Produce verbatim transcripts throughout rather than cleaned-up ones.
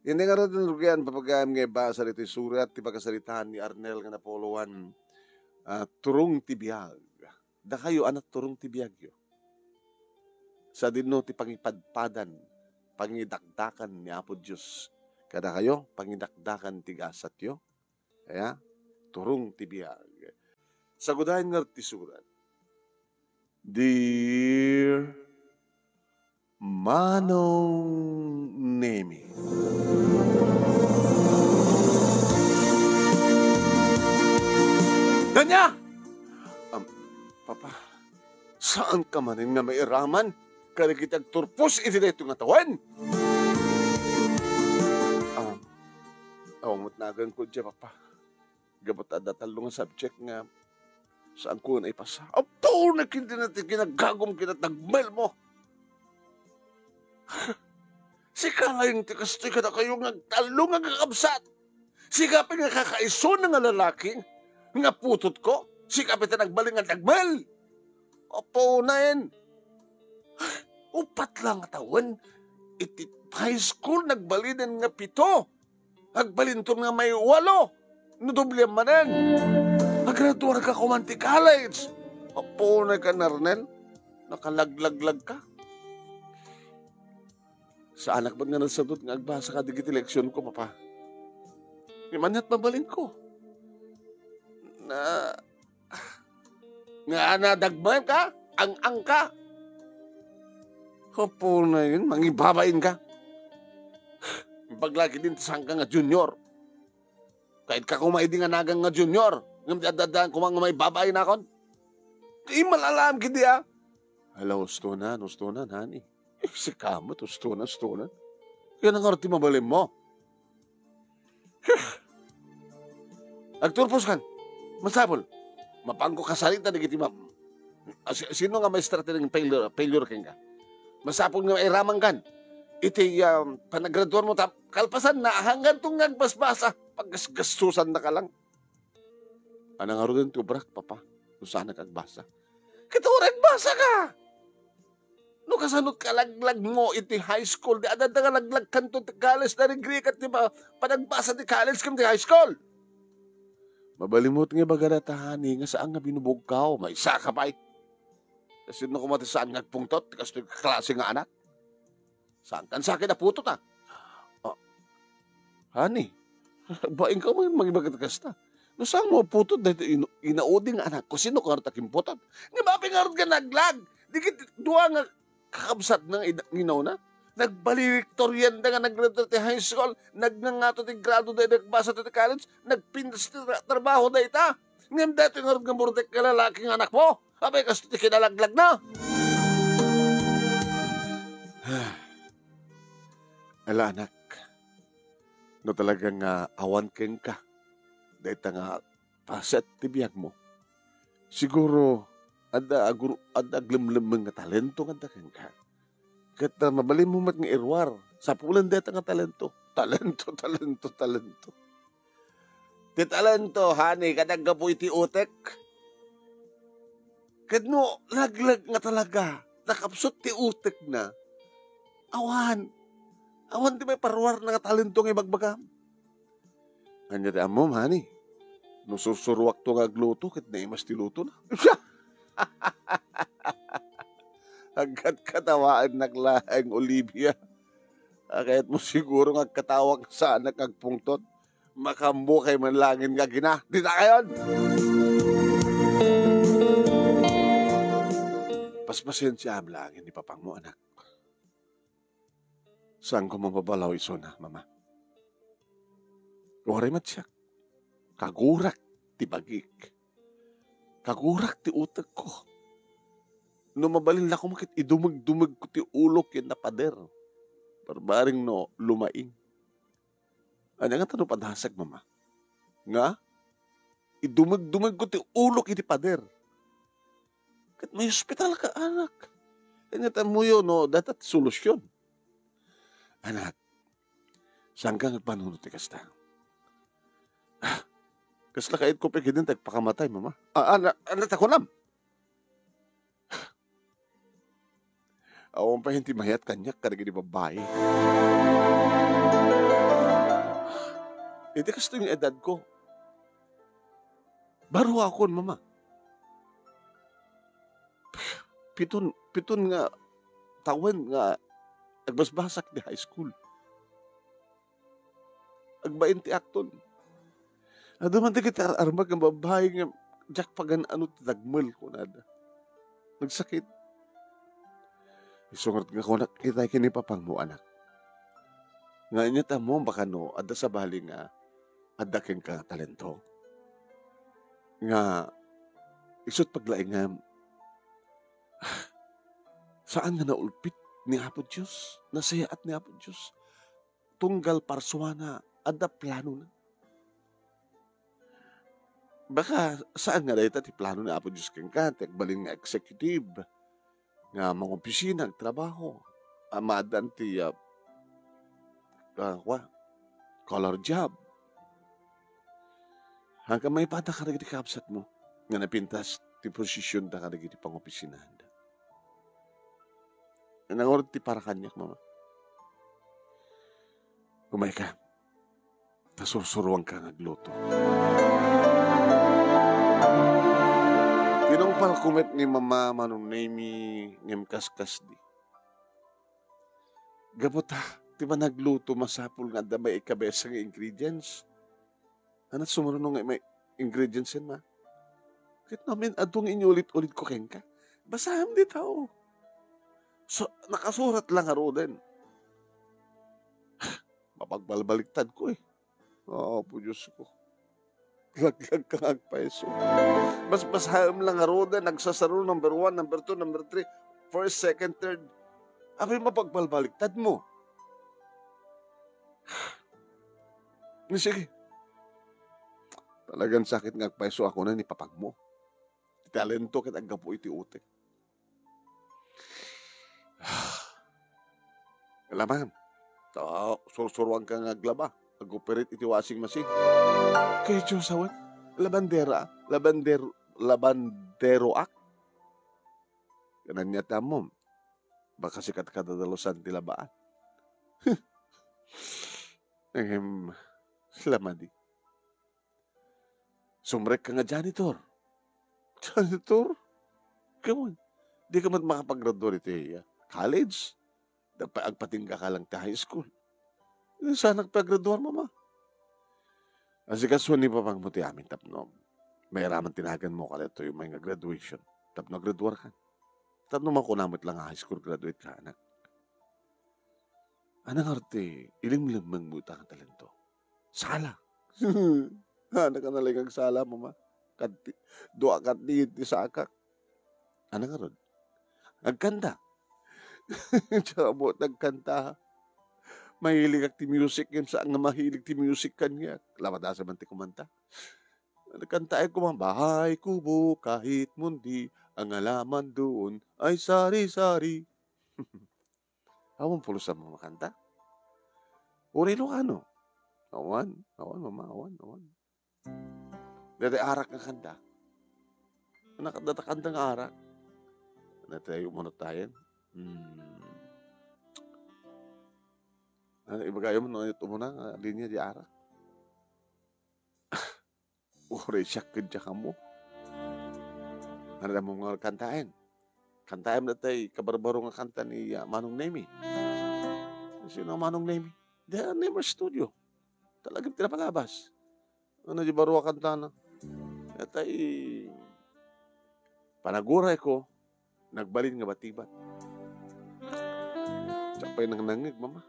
Iti ngarud, rugian, papagayam nga ibasa ditoy surat ti pakasaritaan ni Arnel nga napoloan, ah, turong ti biag. Dakayo a naturong ti biagyo. Sadino ti pangipadpadan, pangidakdakan ni Apo Dios kadakayo, pangidakdakan ti gasatyo. Aya, turong ti biag. Sagudayen ngarud ti surat. Dear Manong Nemi. Ania? Am, Papa, saanka manen nga mairaman kadagiti agturpos iti daytoy nga tawen? Am, awan met naganko idiay, Papa. Gapu ta adda tallo nga subject nga saanko nga naipasa. Apo, nakindina ti ginagagum ket nagmel mo. Sika laeng ti kastoy kadakayo nga agtallo nga kakabsat. Sika pay nga kakaisuna nga lalaki nga putotko. Sika pay ti nagbalin nga nagmel. Apo, naen. Upat la nga tawen iti high school, nagbalinen nga pito. Agbalinton nga may walo no doblian manen. Agraduarka koma ti college. Apo, naen ka, Arnel. Nakalaglaglag ka. Saanak met nga nasadut nga agbasa kadagiti leksionko, Papa. Ngem ania't mabalinko? Na, nga nadagmay ka? Ang-ang ka? Apo, naen, mangibabain ka. Imbag la ketdin ti saanka nga junior. Kayatko koma idi nga nagan nga junior. Ngem di adda-addaan koma nga maibabain nakon. Immal-alaam ketdi, a. Hala, ustonan, ustonan, honey. Sika met, ustonan, ustonan. Kaya na ngarud ti mabalinmo. Agturpos kan. Masapul. Mapanko kasarita dagiti ma-, a, si-, sino nga maestra ti naging failure, failure kenka? Masapul nga mairaman kan iti, um, panagraduarmo ta kalpasanna, hangganto nga agbasbasa, paggasgastusannaka lang. Ania ngaruden ti obrak, Papa, no saanak agbasa? Ket uray agbasa ka! No kasano't kalaglagmo iti high school, di adda nga laglagkanto ti college, narigrikat ti pa-, panagbasa ti college ken ti high school. Mabalinmo nga ibaga dayta, honey, nga saan nga binubugkaw, maysa ka pay. Kasino koma ti saan nga agpungtot ti kastoy klase nga anak? Saan kan sakit a putota? Ah, honey, bainka man mangibaga ti kasta. No saan mo putod daytoy ino-, inaudi nga anakko, sino ka ngarud a kimputot? Nga mapi ngarud nga naglag. Di ket dua nga kakabsatna nga ina-, nga inauna. Nagvaledictorian da nga naggraduar ti high school, nagnangato ti grado da, nagbasa ti college, nagpintas ti tra-, trabaho dayta. Ngem daytoy ngarud nga burdek nga lalaki nga anakmo, apay, kastoy ti kinalaglagna. Ala, anak, no talaga nga awan kenka dayta nga paset ti biagmo, siguro adda agur-, adda aglemlemmeng nga talento nga adda kenka. Ket, ah, mabalinmo met nga iruar, sapulen dayta nga talento. Talento, talento, talento. Ti talento, honey, ket aggapu iti utek. Ket no laglag nga talaga, nakapsut ti utekna, awan. Awan ti maiparuarna nga talento nga ibagbagam. Ania ti ammom, honey? No sursuruakto nga agluto, ket naimas ti lutona. Agkatkatawaannak laeng, Olivia. A, kayatmo siguro nga agkatawak saanak nga agpungtot. Makambukay man laeng nga agina. Dita kayon! Paspasiensiaam laeng ni papangmo, anak. Saanko mapabalaw isuna, Mama. Uray met siak, kagurak ti bagik. Kagurak ti utekko. No mabalin la koma ket idumegdumegko ti ulok ken napader. Barbareng no lumaing. Ania ngata no padasek, Mama? Nga? Idumegdumegko ti ulok iti pader. Ket maiospitalka, anak. Ania ta ammoyo no dayta ti solusyon? Anak, saanka nga agpanunot ti kasta? Ah, kasla kayatko pay ketdin ti agpakamatay, Mama. Ah, ana-, ania ta kunam? Awan pay ti mayat kaniak kadagiti babbai. Iti kastoy nga edadko, baruakon, Mama. Piton, piton nga tawen nga agbasbasak ti high school. Agbain ti akton. Adu man dagiti ar-armak nga babbai nga diak pagan-ano ti dagmel, kunada. Nagsakit. Isu ngarud nga kunak, itay ken ni papangmo, anak. Nga ania ti ammom, baka no, adda sabali nga adda kenka nga talento. Nga, isut paglaingam, saan nga naulpit ni Apo Dios, nasayaat ni Apo Dios. Tunggal parsuana, adda planona. Baka saan nga dayta ti plano ni Apo Dios kenka, ti agbalin nga executive, nga mangopisina, agtrabaho, a, maaddaan ti, ah, ah, kua, color job. Hangkan maipada kadagiti kabsatmo nga napintas ti posisionda kadagiti pangopisinanda. Ania ngarud ti para kaniak, Mama? Umayka. Ta sursuroanka nga agluto. Tinungpalko met ni Mama, Manong Nemi, ngem kaskasdi. Gapu ta, ti panagluto, masapul nga adda maikabesa nga ingredients. Ania ti sumurot nga may ingredients yan, Ma? Ket no amin, adu nga inulit-ulitko kenka. Basam dita, o. So, nakasurat la ngaruden. Mapagbalbaliktadko, e. Apo Diosko. Laglagka nga agpayso. Basbasaem la ngaruden, nagsasaro, number one, number two, number three, first, second, third. Apay mapagbalbaliktadmo? Ni sige. Talagan sakit nga agpayso a kuna ni papagmo. Ti talento ket aggapu iti utek. Laman. Ta, sursuroanka nga aglaba. Agoperate iti washing machine. Kay Diyos, awan. Labandera. Labander-, labanderoak. Kanan niya tamom. Baka sikat kadadalusan ti labaan. Ahem, lamadi. Sumrekka nga janitor. Janitor? Kaman, dika met makapagraduar iti, ah, college. Nagpa-, agpatinggaka lang ti high school. Saannak pay agraduar, Mama. Asikasoen ni papangmo ti amin tapno mairaman ti naganmo kadaytoy umay nga graduation. Tapno agraduarkan. Tapno makuna met la nga high school graduate ka, anak. Ania ngarud ti ilimlemmengmo ita nga talento? Sala. Ania ka nalaing agsala, Mama? Kadti, dua kadti ti sakak. Ania ngarud? Agkanta. Diak ammo ti agkanta. Mahiligak ti music, ngem saan nga mahilig ti music kaniak. Lawadasa man ti kumanta. Kantaek koma, "Bahay kubo kahit mundi, ang halaman doon ay sari-sari." Awan pulos a makanta. Uray Ilocano. Awan, awan, Mama, awan, awan. Dati arak nga kanta. Anak, data kanta nga arak. Dati ay umunot tayo. Hmm. Ano, ibagayo mo, no, umuna nga linya di arak. Uray siak ket diak ammo. Ano da mo nga kantaen? Kantaen datay kabarbaro nga kanta ni, ah, Manong Nemi. Sino Manong Nemi? Di, ah, Nemi Studio. Talaga ti napalabas. Ano di baro a kantana? Datay panaguray ko, nagbalin nga batibat. Siak pay nangnangngeg, Mama.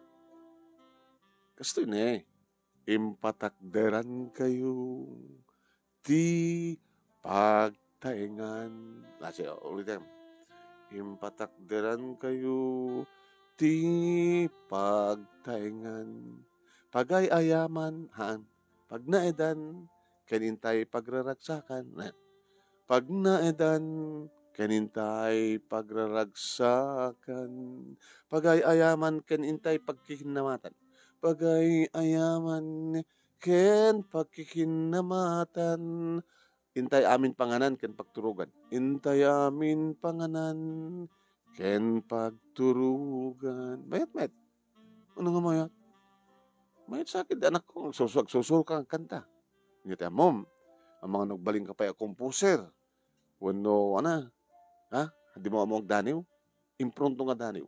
Kastoy ne. Impatakderan kayo ti pagtaengan. Ah, sige, ulitin. Impatakderan kayo ti pagtaengan. Pagay-ayaman, haan, pagnaedan, ken intay pagraragsakan. Pagnaedan, ken intay pagraragsakan. Pagay-ayaman, ken intay pagkikinnamatan. Pagay-ayaman, ken pagkikinnamatan. Intay amin panganan ken pagturogan. Intay amin panganan ken pagturogan. Mayat, mayat. Ano nga mayat? Mayat sa ket, anakko, agsursuro, agsursuro ka nga kanta. Ket ammom, amangan no agbalinka pay a composer. Wenno, ana, ha? Di mo ammo agdaniw? Impronto nga daniw.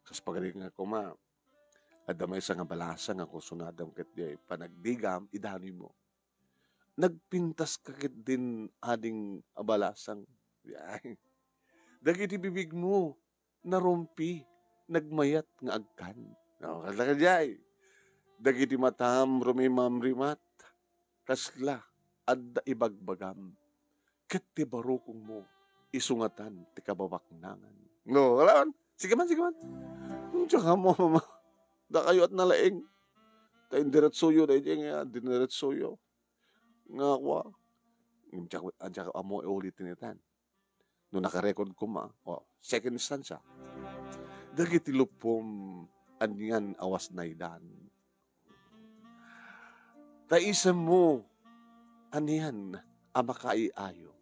Kas pagarigan nga koma, adda maysa nga balasang nga kursunadam ket diay panagdigam, idanuymo. Nagpintas ka ket din ading a balasang. Diay. Dagiti bibigmo, narumpi, nagmayat nga agkan. No, kasta kadiay. Dagiti matam rumimamrimat, kasla adda ibagbagam. Ket ti barukongmo, isungatan ti kababaknangan. No, wala man. Sige man, sige man. Diak ammo, mama. Dakayo at nalaing. Ta indiretsoyo, daydi nga, diniretsoyo. Nga, kwa. Diak, diak ammo iulit ti nitan. No nakarecord koma, o, second instance, dagiti lupom anian a wasnaydan. Ta isemmo anian a makaiayo.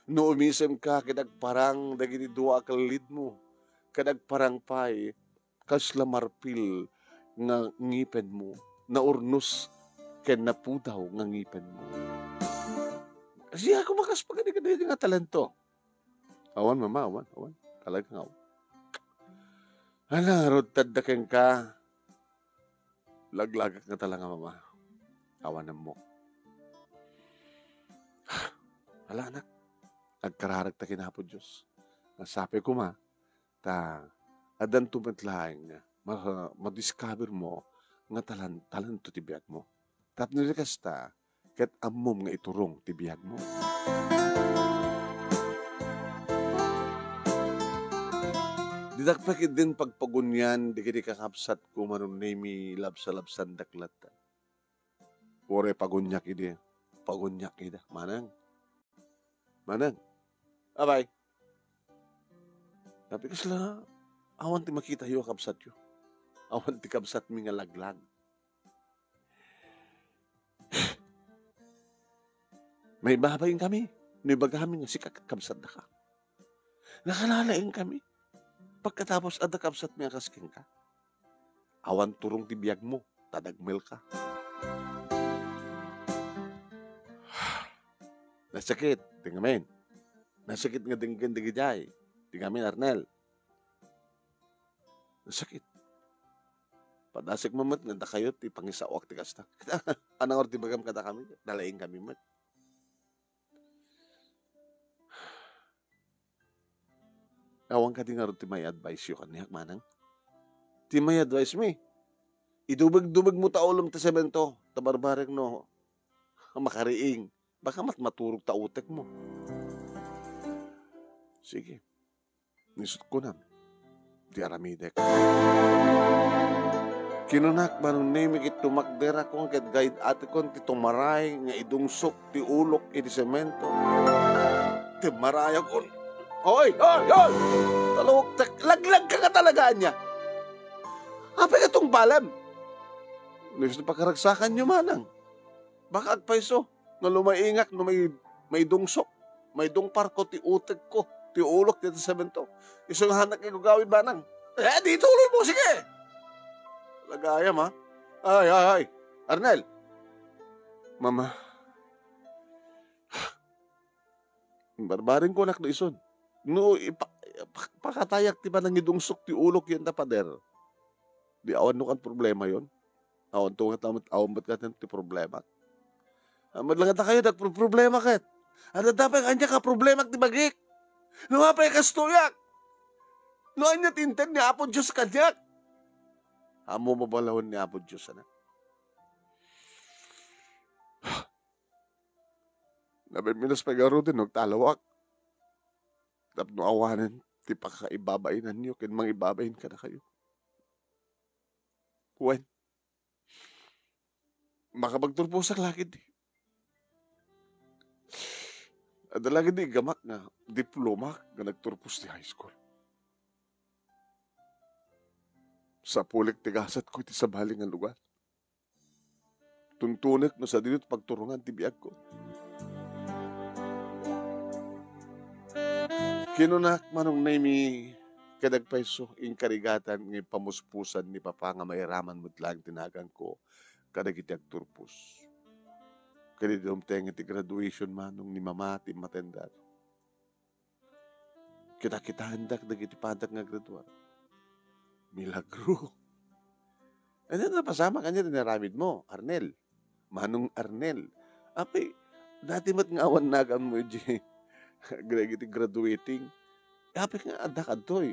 No umisemka ket agparang dagiti dua a kellidmo, ket agparang pay kasla marpil nga ngipenmo, naurnos ken napudaw nga ngipenmo. Siak, kumakas pagani kadaydi nga talento. Awan, mama, awan, awan. Talaga nga awan. Ala, ngarud tadda kenka. Laglagak nga talaga, mama. Awan ammok. Ala, anak. Agkararag ta ken Apo Dios. Nasapay koma, ta addanto met laeng nga ma-, madiscover mo nga talan-, talento ti biagmo. Tapno di kasta, ket ammom nga iturong ti biagmo. Didak pay ketdin pagpagunian dagiti kakabsatko, Manong Nemy, labsalabsandak latta. Uray paguniak idi, paguniak ida, manang. Manang. Abay. Tapi kasla, awan ti makitayo a kabsatyo. Awan ti kabsatmi nga laglag. Maibabain kami. No ibagami nga sika ket kabsatdaka. Nakalalaing kami. Pagkatapos, adda kabsatmi a kas kenka. Awan turong ti biagmo, ta dagmelka. Nasakit, ti ngamin. Nasakit nga denggen dagidiay. Ti ngamin, Arnel. Nasakit. Padasik mo met nga dakayo ti pangisaoak ti kasta. Anang ti bagam kadakami, nalaing kami met. Awan kadi ngarud ti may advice yo kaniak, manang? Ti may advice mi, idubeg-dubeg mo ta ulom ti semento, ta barbarek no makariing. Baka mat maturog ta utek mo. Sige. Nisut kunam, ti aramidek. Kinunak, Manong Nemy, ket tumakderakon ket gayd-atekon ti tumaray nga idungsok ti ulok iti semento. Timmaray akon. Oy, oy, oy! Talawag, tak-, laglag ka nga talaga, anya? Apay ka tungpalem? Nisut pakaragsakan yo, manang. Baka agpayso, no lumaingak, no may, may dungsok, may dungparko ti utekko, ti ulok ti semento. Isu nga hanak igugawid, manang. Eh, di tuloy mo, sige! Lagayam, ha? Ay, ay, ay. Arnel. Mama. Barbaring ko, anak, no isun. No, ipa-, ipa-, pakatayak ti panangidungsok ti ulok yan ta pader. Di awan no kan problema yon. Awan to nga tamat, awan met katen ti problema. Amat lang ta kayo, nagproblema ket. Ano da pa kanya ka problema ti bagik? No, apay kastoyak? No, anya ti inted ni Apo Diyos kaniak? Amo mabalawan ni Apo Diyos, anak. Nabiminas pay garuden no agtalawak. Tapno awanen ti pakaibabainanyo ken mangibabain kadakayo. Wen, makapagturposak la ketdi. Adda la ketdi iggamak nga diploma nga nagturpos ti high school. Sapulik ti gasatko iti sabali nga lugar. Tuntunek no sadino ti pagturongan ti biagko. Kinunak, Manong Nemy, Ket agpayso, inkarigatan nga ipamuspusan ni Papa nga mairaman met laeng ti naganko kadagiti agturpos. Ket idi dumteng iti graduation, Manong, ni Mama ti immatendak. Kita-kitaendak dagiti padak nga graduar. Milagro! Ania ti napasamak? Ania ti inaramidmo, Arnel? Manong Arnel. Apay, dati met nga awan naganmo idiay dagiti graduating. Apay nga adda kadtoy?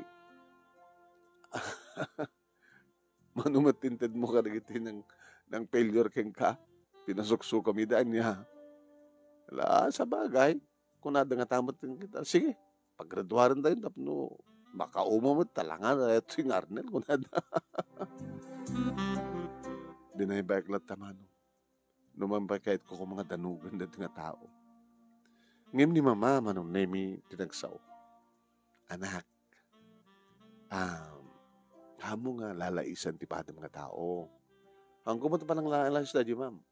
Mano met ti intedmo kadagiti nang, nang failure kenka? Pinasuksukam ida ania? Ala, sabagay. Kunada ngata met ken kita, "Sige, paggraduaren tayo tapno makauma met, talangan daytoy nga Arnel," kunada. Dinaybayak latta, Manong. Numan pay kayatko koma nga danugen daytoy nga tao. Ngem ni Mama, Manong Nemi, ti nagsao. Anak, um, haanmo nga lalaisan ti padem nga tao. Haanko met pananglalais daydi, ma'am.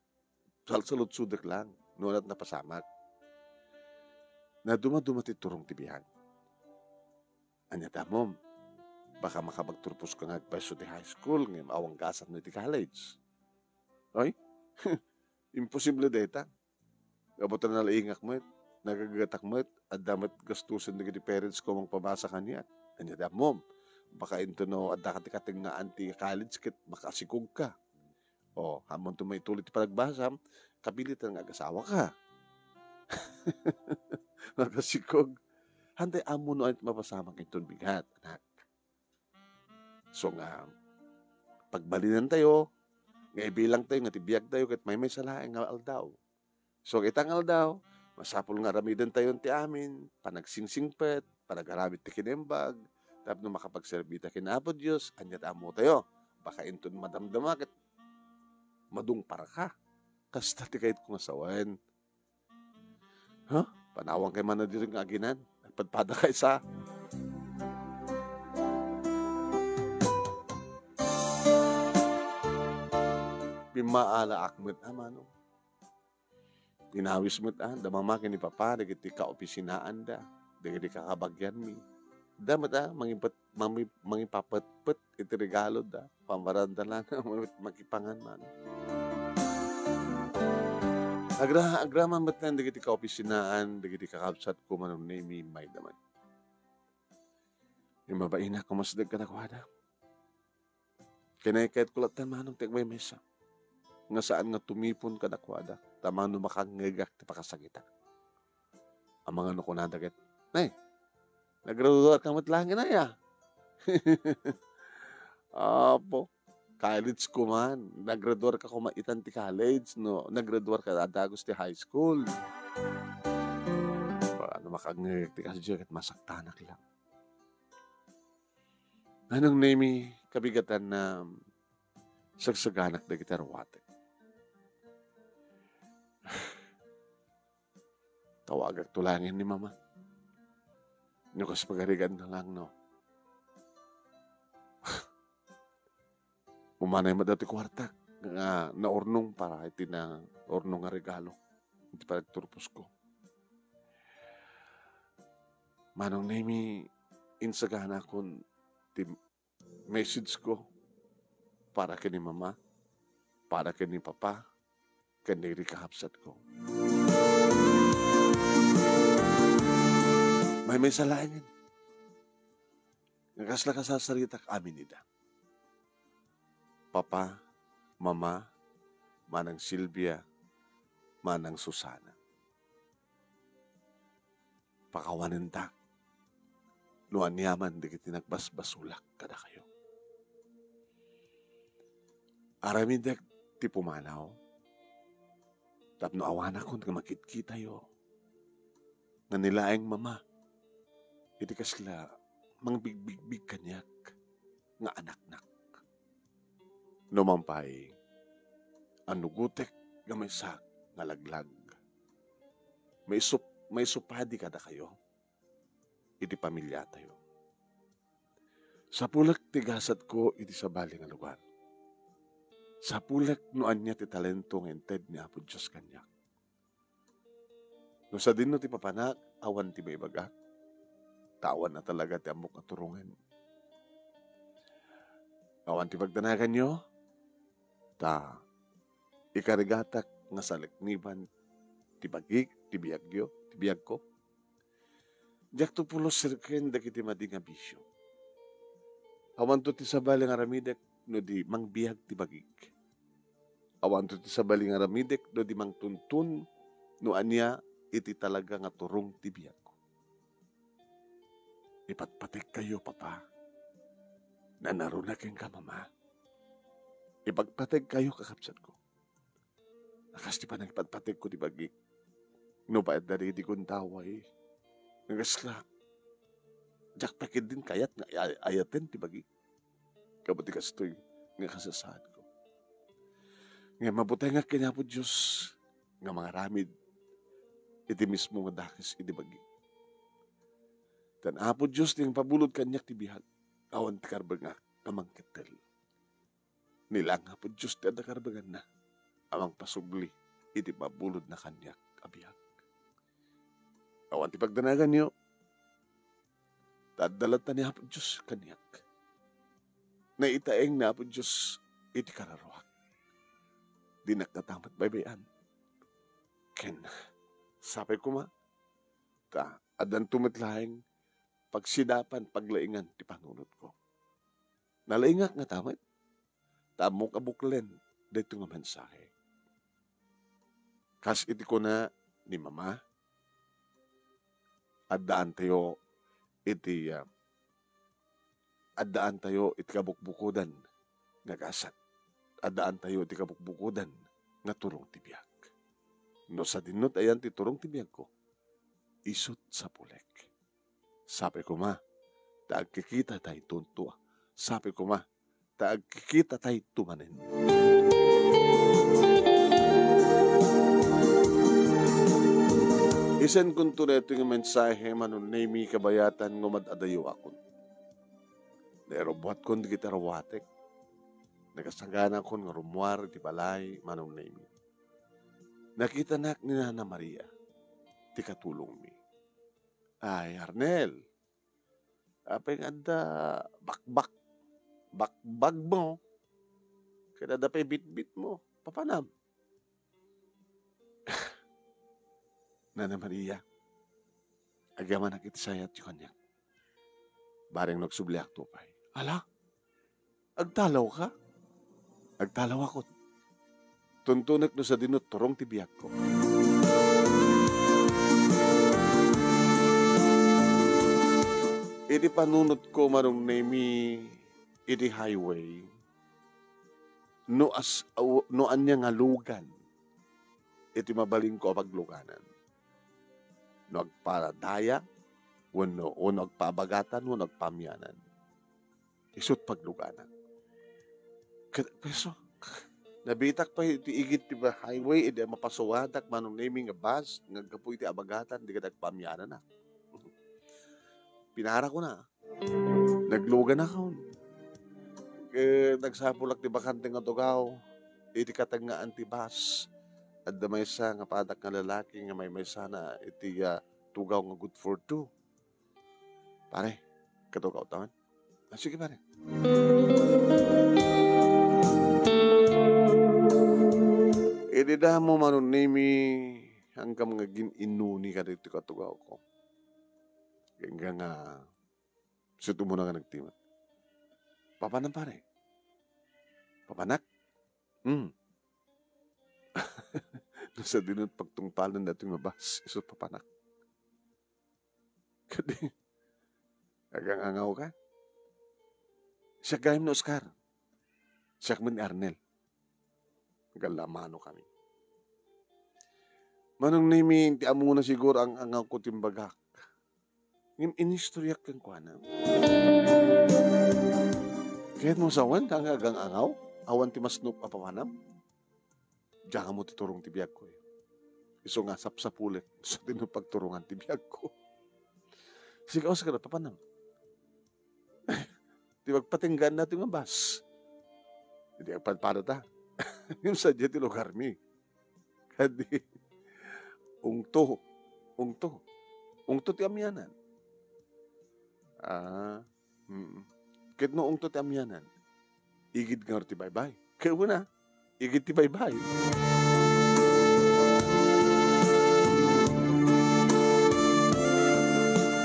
Salsaludsodek lang, no ania ti napasamak. Nadumaduma ti turong ti biag. Ania ti ammom? Baka makapagturposka nga agpayso ti high school ngem awan gasanmo iti college. Ay, imposible dayta. Gapu ta nalaingak met, nagagatak met, adda met gastusen dagiti parents ko mangpabasa kaniak. Ania ti ammom? Baka intono adda ti katengngaan ti college ket makasikogka. O, ammonto maituloy ti panagbasam, kapilitan nga agasawaka. Makasikog. Haantay ammo no ania ti mapasamak inton bigat, anak. So nga, pagbalinantayo, nga ibilangtayo nga ti biagtayo ket maymaysa laeng nga aldaw. So, ita nga aldaw, masapul nga aramidentayon ti amin, panagsingsingpet, panagaramid ti kinaimbag, tapno makapagserbita ken Apo Dios, ania ti ammotayo. Baka inton madamdama ket madungparka. Kasta ti kayatko nga sawen. Ha? Panawankayo man ditoy nga aginan. Nagpadpadakay sa. Pimmaalaak met a, Manong. Pinawis met a, da Mama ken ni Papa dagiti kaopisinaanda, dagiti kakabagianmi. Da met a, mangipet-, mangi-, mangipapetpet iti regaloda, pammaranda lang, makipangan man. Agra-, agraman met laeng dagiti kaopisinaan, dagiti kakabsatko, Manong Nemi, mayda met. Immabain a kumasdeg kadakuada. Kinaykayatko latta, Manong, ti agmaymaysa nga saan nga tumipon kadakuada, ta mano makangngegak ti pakasakitak. Amangan no kunada ket, "Nay, nagraduarka met laeng, inay, a?" Apo, college ko man. Nagraduarka koma itan ti college, no? Nagraduarka a dagus ti high school. Baka no makangngegak ti kasdiay ket masaktanak lang. Manong Nemi, kabigatan na sagsaganak dagiti aruatek. Tawagakto laeng ni Mama. No kas pagarigan na lang, no? Umanay met ti kuartak nga naurnong para iti naurnong nga regalo iti panagturposko. Manong Nemi, insaganakon ti message ko para ken ni Mama, para ken ni Papa, ken dagiti kakabsatko. Maymaysa laengen nga kasla kasarsaritak amin ida. Papa, Mama, Manang Silvia, Manang Susana. Pakawanentak no aniaman dagiti nagbasbasolak kadakayo. Aramidek ti pumanaw tapno awanakon nga makitkitayo nga ni laeng Mama iti kasla mangbigbigbig kaniak nga anaknak. Numan pay, annugotek nga maysak nga laglag. Maisup-, maisupadi kadakayo iti pamiliatayo. Sapulek ti gasatko iti sabali nga lugar. Sapulek no ania ti talento nga inted ni Apo Dios kaniak. No sadino ti papanak, awan ti maibagak. Ta awan a talaga ti ammok a turongen. Awan ti pagdanaganyo, ta ikarigatak nga salekniban ti bagik, ti biagyo, ti biagko. Diakto pulos sirken dagiti madi nga bisio. Awanto ti sabali nga aramidek no di mangbiag ti bagik. Awanto ti sabali nga aramidek no di mangtuntun no ania iti talaga nga turong ti biagko. Ipatpategkayo, Papa. Nanaruna kenka, Mama. Ipagpategkayo, kakabsatko. A kas ti panangipatpategko ti bagik. Nupay adda dagiti gundaway nga kasla, diak pay ketdin kayat nga ay-, ayaten ti bagik. Gapu ti kastoy nga kasasaadko. Ngem mabutengak ken Apo Dios nga mangaramid iti mismo nga dakes iti bagik. Tan Apo Dios ti nangpabulod kaniak ti biag, awan ti karbengak a mangkettel. Ni laeng Apo Dios ti adda karbenganna a mangpasubli iti mabulodna kaniak a biag. Awan ti pagdanaganyo, ta adda latta ni Apo Dios kaniak. Naitaeng ni Apo Dios iti kararuak. Dinak ngata met baybay-an. Ken sapay koma, ta addanto met laeng pagsidapan, paglaingan ti panunotko. Nalaingak ngata met, ta ammok a buklen daytoy nga mensahe. Kas iti kuna ni Mama, addaantayo iti, ah, addaantayo iti kabukbukodan nga gasat. Addaantayo iti kabukbukodan nga turong ti biag. No sadino ti ayan ti turong ti biagko, isut' sapulek. Sapay koma ta agkikitatayo inton tua. Sapay koma ta agkikitatayo manen. Isenkonto daytoy nga mensahe, Manong Nemy, kabayatan nga umad-adayuakon. Nairubbuatkon dagiti aruatek. Nagasaganakon nga rummuar iti balay, Manong Nemy. Nakitanak ni Nana Maria ti katulongmi. Ay, Arnel, apay nga adda bakbak, bakbag mo, ket adda pay bitbit mo, papanam? Nana Maria, agyamanak iti sayatyo kaniak. Bareng no agsubliakto pay. Ala? Agtalawka? Agtalawakon. Tuntunek no sadino turong ti biagko. Iti panunotko, Manong Nemy, iti highway, no as-, aw-, no ania nga lugan iti mabalinko a pagluganan. No agpadaya, wenno, wenno agpabagatan, wenno agpamianan. Isut' pagluganak. Ket, peso, nabitak pay iti igid ti ba-, highway, idi mapasuadak, Manong Nemy, nga bus, nga aggapu iti abagatan, di ket agpamiananak. Pinarako na. Nagluganakon. Ket nagsapulak ti bakante nga tugaw. Iti katengngaan ti bus, adda maysa nga padak nga lalaki nga maymaysana iti, ah, tugaw nga good for two. Pare, katugawta man? Ah, sige, pare. Idi damo, Manong Nemy, angkam nga agin-inuni kadagiti katugawko. Agingga nga, sut' umuna nga nagtimek. Papanam, pare? Papanak? Hmm. No sadino pagtungpalen daytoy nga bus, isut' papanak. Kadi, agang-angawka? Siak gayam ni Oscar. Siak met ni Arnel. Aglamanokami. Manong Nemy, ti ammona siguro ang-angawko ti imbagak. Ngem inistoryak kenkuana. Ket no sawen, nga agang-angaw, awan ti masnop a papanam. Diak ammo ti turong ti biagko, eh. Isu nga sapsapulek, sadino pagturongan ti biagko. Sika, Oscar, papanam? Ti pagpatinggaan nato nga bus. Idi agpadpadata. Ngem sadiay ti lugarmi. Kadi, ungto. Ungto. Ungto ti amianan. Ah, mm. Ket no ungto ti amianan, igid ngarud ti baybay. Ket kuna, igid ti baybay.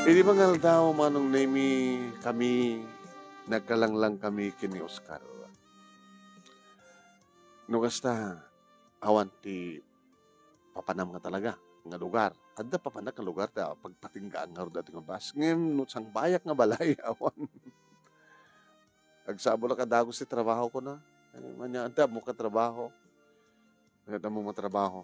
Idi mangaldaw, Manong Nemi, kami, nagkalanglang kami ken ni Oscar. No kasta, awan ti papanam nga talaga nga lugar. Adda papanak nga lugar ta pagpatinggaan ngarud daytoy nga bus. Ngem no sangbayak nga balay, awan. Agsabol a kadagus ti trabaho ko na. Ania, adda ammok a trabaho. Adda ammok a trabaho.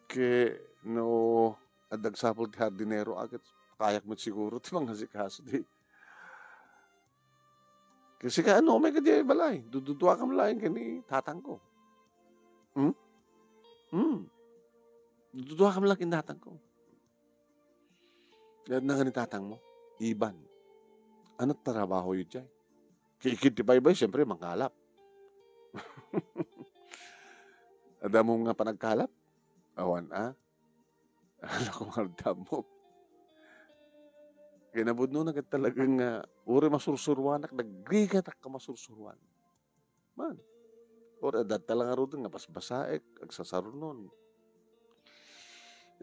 Ket no adda agsapul ti hardinero, a ket kayak met siguro ti mangasikaso ti. Ket sika, no, umay ka diay balay. Dududuakam laeng ken ni tatangko. Hmm? Hmm. Duduakam laeng ken tatangko. Ket nangan ni tatangmo, Iban, ano trabahoyo diay? Ket igid ti baybay, siempre, mangkalap. Adda ammom nga panagkalap? Awan, a? Ala ko nga damok. Kinapudnona ket talaga nga, uray masursuruanak, nagrigatak a masursuruan. Man. Uray adda laeng ngaruden nga basbasaek, agsasarunon.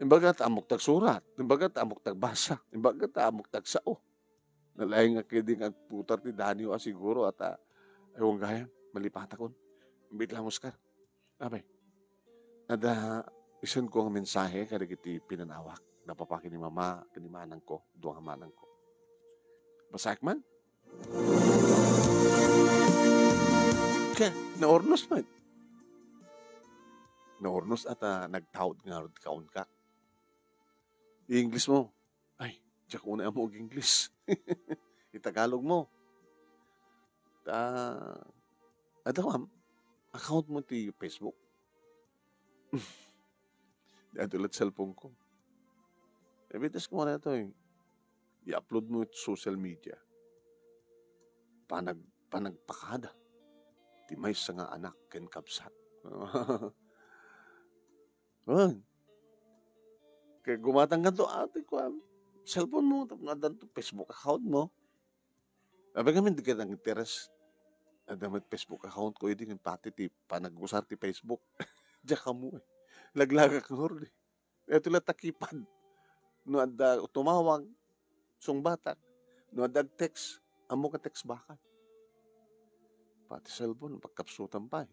Imbaga ta ammok ti agsurat, imbaga ta ammok ti agbasa, imbaga ta ammok ti agsao. Nalaing nga ketdi nga agputar ti danio a siguro, a ta, ay, wen gayam, malipatakon. Imbit laeng, Oscar. Apay, adda isenko nga mensahe kadagiti pinanawak, napapaki ni mama ken ni manangko, dua nga manangko. Basaek man? Ket, naurnos met. Naurnos a ta nagtaud ngarud kaunka. I-English mo. Ay, diak unay ammo ag-English. I-Tagalog mo. Ta, adda kam, account mo ti Facebook? Adda laeng cellphone ko. Ibitas ko nga daytoy, i-upload mo iti social media. Panag-, panagpakada ti maysa nga anak ken kabsat. Wen. Ket gumatangkanto, ati, kuan, cellphone mo, tapno addanto Facebook account mo. Apay ngamin, dika nag-interes. Adda met Facebook account ko idi, ngem pati ti panag-usar ti Facebook. Diak ammo, eh. Laglagak ngarud, eh. Daytoy latta keypad. No adda tumawag, sungbatak. No adda ag-text, ammok a text back. Pati cellphone, pagkapsutan pay.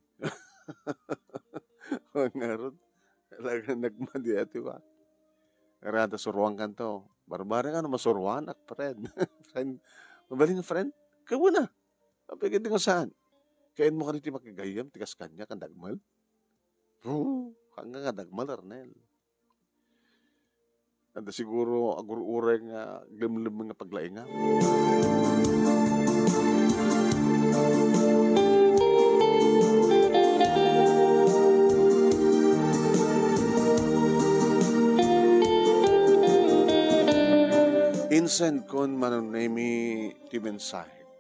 Ngarud, talaga nagmadi ati ba? Ngarud, suruankanto. Barbari nga no masuruanak, friend. Friend. Mabalin nga friend? Kauna. Apay ket di nga saan? Kayaw mo kadi ti makigayam, ti kas kaniak, a dagmel? Hu, hanggang a dagmel, Arnel. Adda siguro agur-uray nga glemlem nga paglaingam. In-send kon Manong Nemi ti mensahek.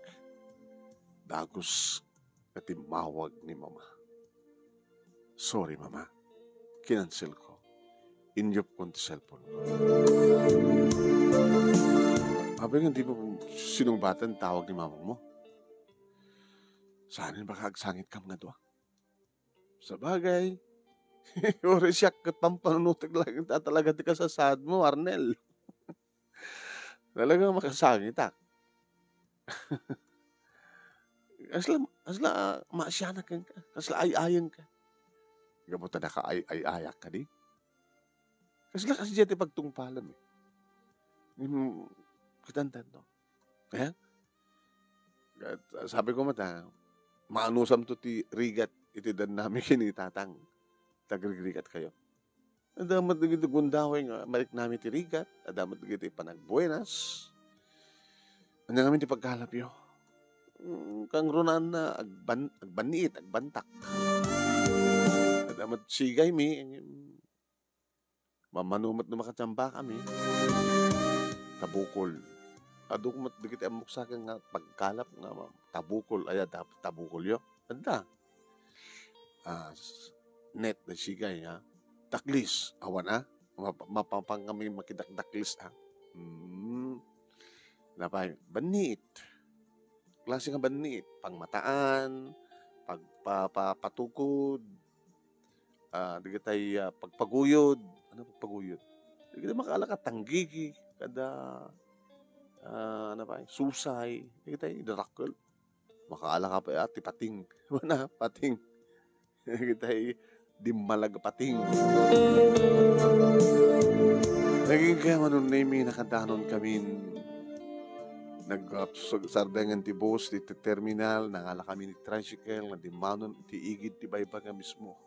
Dagus nga timmawag ni Mama. "Sorry, Mama. Kinansel ko. Inyupkon ti cellphone ko." Apay nga di mo sinungbatan tawag ni Mama mo? Saan baka agsangitkam nga dua? Sabagay. Uray siak ket pampanunotek laeng ta talaga ti kasasaad mo, Arnel. Talagang makasangitak. Kasla, kasla, ah, maasianak kenka. Kasla ay-ayengka. Gapu ta nakaay-ay-ayak kadi. Kasla, kasla ti pagtungpalam, eh. Hmm, kitantan to. Eh? Ket, ah, sabi ko met, ah, maanusamto ti rigat iti dannami ken ni Tatang. Tagrigrigat kayo. Adda met dagiti gundaway nga mariknami ti rigat, adda met dagiti panagbuenas. Ania ngamin ti pagkalapyo? Mm, kangrunaanna agban-, agbanniit, agbantak. Adda met sigaymi, mammano met no makatiambakami. Tabukol. Adu met dagiti ammok saken nga pagkalap nga ma-, tabukol, aya, tab-, tabukolyo. Adda. Ah, s-, net, sigay, ha? Daklis, awan, ah? Map-, mapapan kami makidakdaklis, ah? Hmm. Napay, banit. klase nga banniit, pangmataan, pagpa-, pa-, patukod, ah, dagitay, ah, pagpaguyod. Ano pagpaguyod? Dagitay makaala ka tanggigi, kada, ah, ano pa, susay, dagitay darakkel. Makaala ka pa, ah, ti pating. Ano, pating. Dagitay dimmalag a pating. Nagingga Manong Nemy, nakadanon kamin. Nag-, ah, sag-, sardengan ti bus, ti terminal, nangala kami ni tricycle, nga dimmanon ti igid ti baybay nga mismo.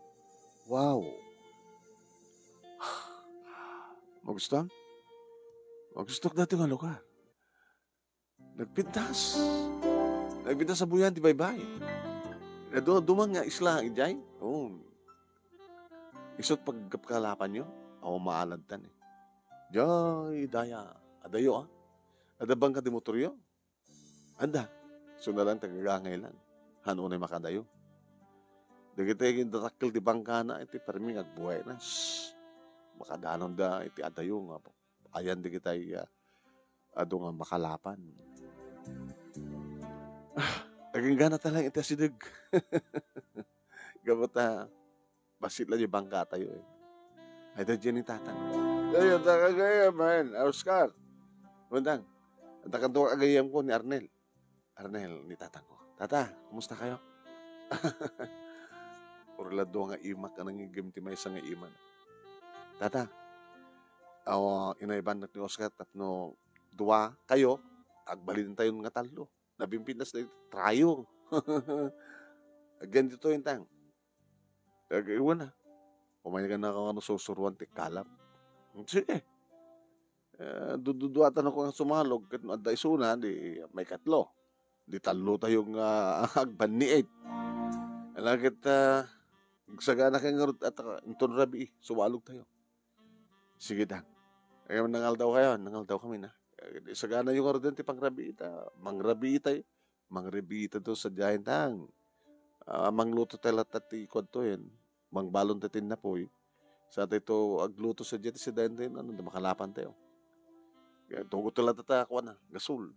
Wow! Magusto? Magusto dati nga lugar. Nagpintas. Nagpintas a buyan ti baybay. Adu-, duman nga isla idiay. Oh. Isut' pagkalapanyo, awan maaladtan eh. Jay, daya. Adayo, ah. Adda bangka ti motoryo? Adda. So na lang, tagagangay lang. Han unay makadayo. Dagiti darakkel ti bangkana, iti permi nga agbuwayna. Shh. Makadanonda iti adayo nga ayan dagitay, ah, adu nga makalapan. Ah, aginggana ta lang iti asideg. Gapu ta, bassit la di bangkatayo, eh. Ay, da dyan ni Tatang. Ay, anta ka gayam, man. Ah, Oscar. Bantang, anta kanto ka gayam ko ni Arnel. Arnel, ni tatang ko, "Tata, kumusta kayo?" Puro la dua nga imak a nangiggim ti maysa nga ima. "Tata, aw, inaybannak ni Oscar tapno dua kayo, agbalin tayo nga tallo. Nabimpintas na iti trayo." Agyan dito yung tang. Agaywan na. Umay ka na kano susuruan ti kalap. Sige. Eh, dududuatan ako nga sumalog, ket no adda isuna, di may katlo. Di tallo tayo nga agbanniit. Ala ket, ah, agsagana kayo ngarud, at, ah, inton rabii, sumalog tayo. Sige, ta. Eh, nangaldaw kayo, nangaldaw kami na. Eh, di sagana yung ngarud ti pangrabii, ta. Mangrabii tayo. Mangrabii tayo sadiay tang. Ah, mangluto tayo latta ti kuwan to, yan. Mangbalon ti tinnapoy. Sa tayo to agluto sadiay ti sidayan tayo, ano, makalapan tayo. Kaya tugot to latta ta, kuwan na, gasol.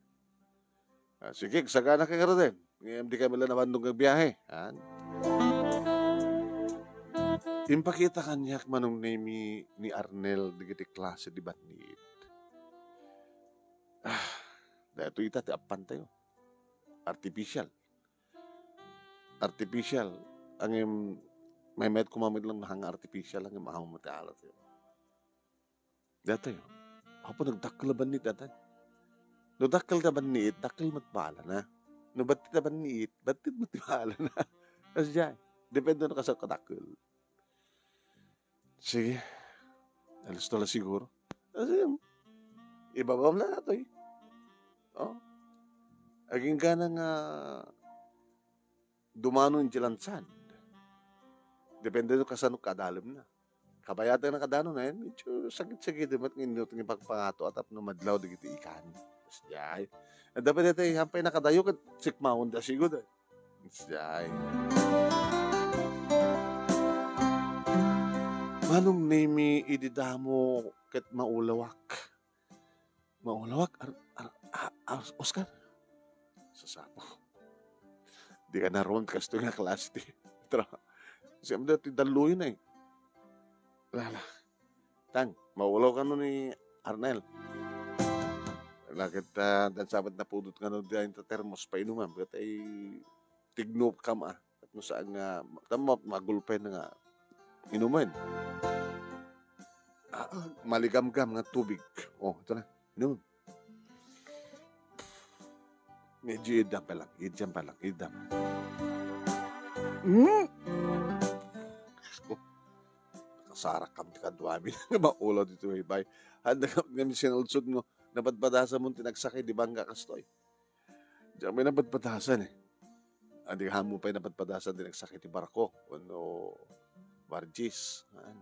Ah, sige, agsagana kayo ngarud. Ngayon, di kami lang nabandong nga biyahe. Yan. Impakita kaniak Manong Nemy ni Arnel dagiti klase di banniit. Ah, daytoy ita ti appan tayo. Artificial. Artificial. Ngem, maymayat koma met lang nga artificial, ngem awan met ti alat tayo. Daytoy, apo nagdakkel a banniit daytoy. No dakkel ta banniit, dakkel met ti baalana. No battit ta banniit, battit met ti baalana. Kasdiay, depende no kasano kadakkel. Sige. Alas to la siguro. Ah, sige. Ibabam na nato eh. Oh. Aging gana nga dumano in Jilan Sand. Depende no kasano kadalem na. Kabayatan na kadano na yan. Medyo sagit-sagit met nga inno nga pagpangato at tapno madlaw dagiti ikan. Kasdiay. Dapat dati hampay nakadayo ket sikmaon da sigud eh. Siya ay. Manong Nemy, idi damo ket maulawak. Maulawak, ar-, ar-, a-, a-, Oscar? Sasapo. Di ka naroon kasto nga klase ti. Tra-, siyempre, ti daluyo na eh. Lala. Tang, maulaw kano ni Arnel. Lakit, ah, dan sabat na pudot kano di ta termos pa inuman. Ket ay tigno kam, ah. Tapno saan nga, tama, magulpay na nga inuman. Ah, ah, maligamgam nga tubig. Oh, ito na. Inum. Medyo idam pa lang, idam pa lang, idam. Hmm? Nakasarak kam ti kaduami nga maulaw dito, eh, bay. Handa ka nga sinulsod mo, napadpadasan mo ti nagsakay, di ba nga kastoy? Diyan may napadpadasan, eh. Andi ka mo pa'y napadpadasan, di nagsakay ti barko, wenno barges. An.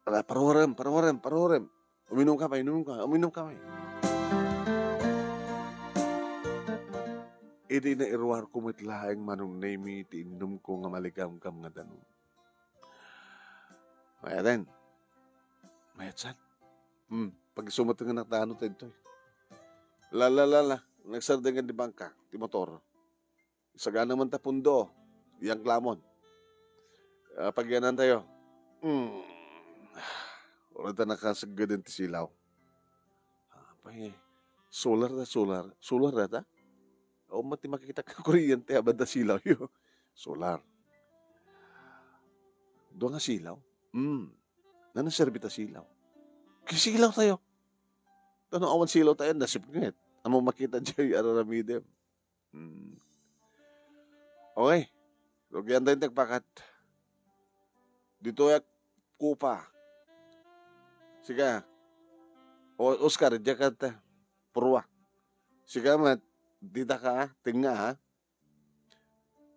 Ala, paruwarem, paruwarem, paruwarem. Uminom ka pa, inom ka, uminom ka pa. Idi nairuar ko met laeng Manong Nemy ti innom ko nga maligamgam nga danum. Mayaten. Mayat san? Hmm, pagisumat nga natano ta ditoy. La, la, la, la. nagsardeng ti bangka, ti motor. Sagana man ta pundo, diay angklamon. Ah, pagyanantayo. Hmm. Uray ta nakaseggeden ti silaw. Apay, solar ta, solar. Solar ta? Awan met ti makita nga kuryente a maited a silawyo. Solar. Dua nga silaw. Hmm. Nanaserbi ta silaw. Kisilawtayo. Ta no awan silawtayo, nasipnget. Ammom makita diay ar-aramidem. Hmm. Okay. Rugiantayo ti agpakat. Ditoy a kopa. Sika. O, Oscar, diak ket purruak. Sika met, dita ka, tengnga, ha?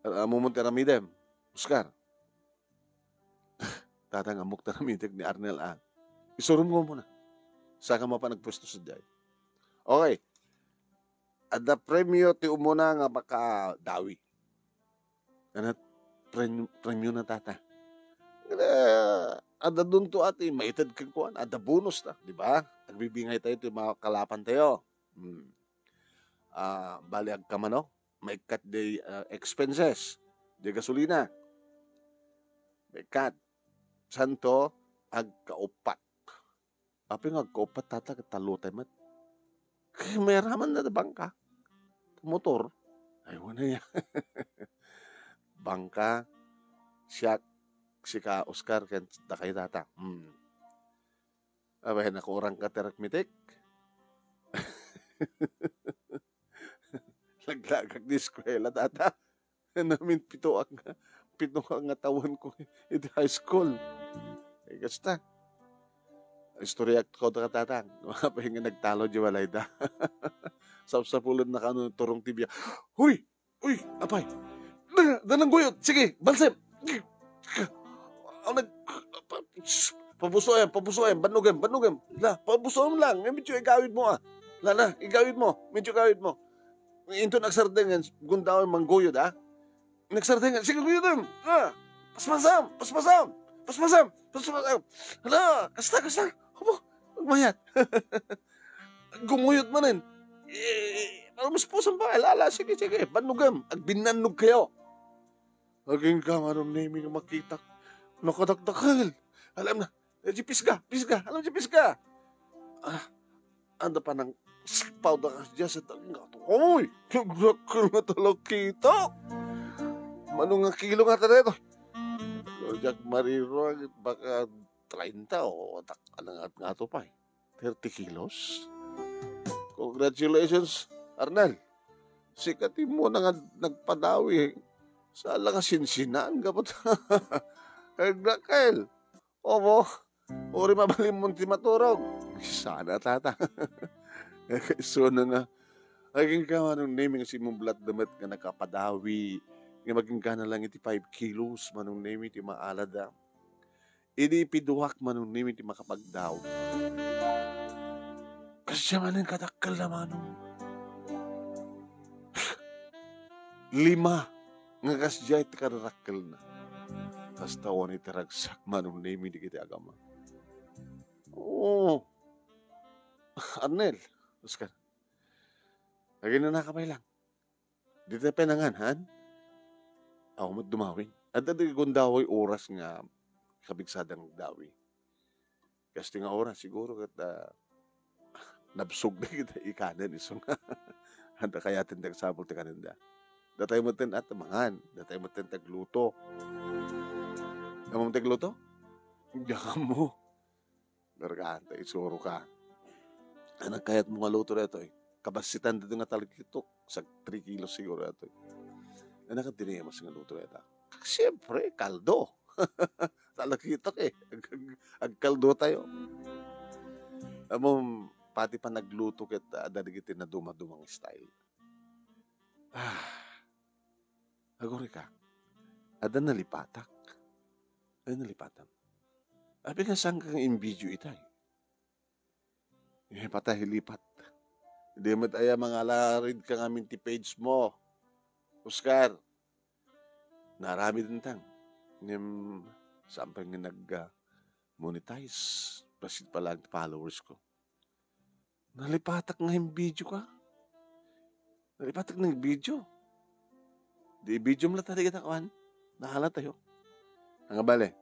Ar-, ammom ti aramidem. Oscar. Tatang, ammok ti aramidek ni Arnel, a. Isurumko muna. Saka mapan agpuesto sadiay. Okay. Adda premio ti umuna nga makadawi. Ano, prem-, premio na, tata. Nga, adda dunto a ti maited kenkuan, adda bonus ta, di ba? Agbibingaytayo ti makalapantayo. Hmm. Ah, bali agkamano, maikkat diay, ah, expenses, diay gasolina. Maikkat. Santo, agkauppat. Apay nga agkauppat, tata, ket tallo tay met. Ket mairaman na da bangka. Motor. Ay, wala ya. Bangka, siak, sika, Oscar, ken dakayo, tata. Hmm. Apay, nakurang ka ti aritmetik? Laglagak ti eskuela, tata. Namin pito nga, pito nga tawenko iti high school. Ay, kasta. Istoryak ko ta, tatang. Apay nga nagtalo diay balayda. Sapsapulen na kano turong ti biag. Huy! Uy, apay! Da, da nangguyod! Sige, balsem! Ano, pabusoem, pabusoem, bannogem, bannogem. La, pabusoem lang. Eh, medyo igawid mo, ah. La, la, igawid mo. Medyo igawid mo. Inton agsardeng, gundawem mangguyod, ah. Nagsardeng, sige, guyodem. Ah, paspasam, paspasam, paspasam, paspasam. Hala, kasta, kasta. Abo, agmayat. Gumuyod manen. Eh, ano, mas pusang ba? Lala, sige, sige. Bannogem. Agbinnannog kayo. Agingga, Manong Nemi, nga makitak. Nakadakdakkel. Alam na. Eh, di pisga, pisga. Alam di pisga. Ah, anda pa nang sipaw da ka dyan sa dagat. Uy, nagdakkel nga talakita. Mano nga kilo nga ta dito? Lord Jack Mariro, baka treinta o tak-, ano nga, nga to pa eh. Thirty kilos? Congratulations, Arnel. Sika ti umuna nga nagpadawi. Saan lang nga sinsinan, kapot. Nagdakkel. Opo. Uri mabalinmon ti maturog. Sana, tata. Kaisuna nga. Agingga, Manong Nemi, nga simublat da met nga nakapadawi. Nga maginggana lang iti five kilos, Manong Nemi, ti maalada. Idi ipiduak, Manong Nemi, ti makapagdaw. Kasdiay manen kadakkel na, Manong. Lima nga kasdiay ti kadarakkelna. Kasta awan iti ragsak, Manong Nemi, dagiti agama. Oo. Arnel, Oscar. Aginanaka pay lang. Dita pay nangan, han? Awan met dumawin. Adda di gundaway oras nga kabigsadan nga agdawi. Kasta nga oras, siguro ket, ah, nabsog na kita ikanen isu nga. Anda kayaten ti agsapul ti kanenda. Datay metten at mangan. Datay metten ti agluto. Ammom ti agluto? Diak ammo. Garganta, isuro ka. Ano kayat mo nga luto daytoy? Kabassitan dito nga talkitok. Sag three kilos siguro daytoy. Ano ka dinimas nga luto dayta? Siyempre, kaldo. Talkitok eh. Ag-, ag-, agkaldo tayo. Amom, pati pa nagluto ket, ah, adda dagiti naduma-dumang style. Ah, agurika. Adda nalipatak. Ay, nalipatam. Apay nga saan ka nga imbidio itay? Eh, patay, lipat. Di met aya mangalarid ka ngamin ti page mo, Oscar. Naaramid intang. Ngem, saan pay nga nag, ah, monetize. Bassit pa lang ti followers ko. Nalipatak nga imbidio ka. Nalipatek nga video. Di i-video mo la talaga ta kuan. Nahala tayo. Ang bale,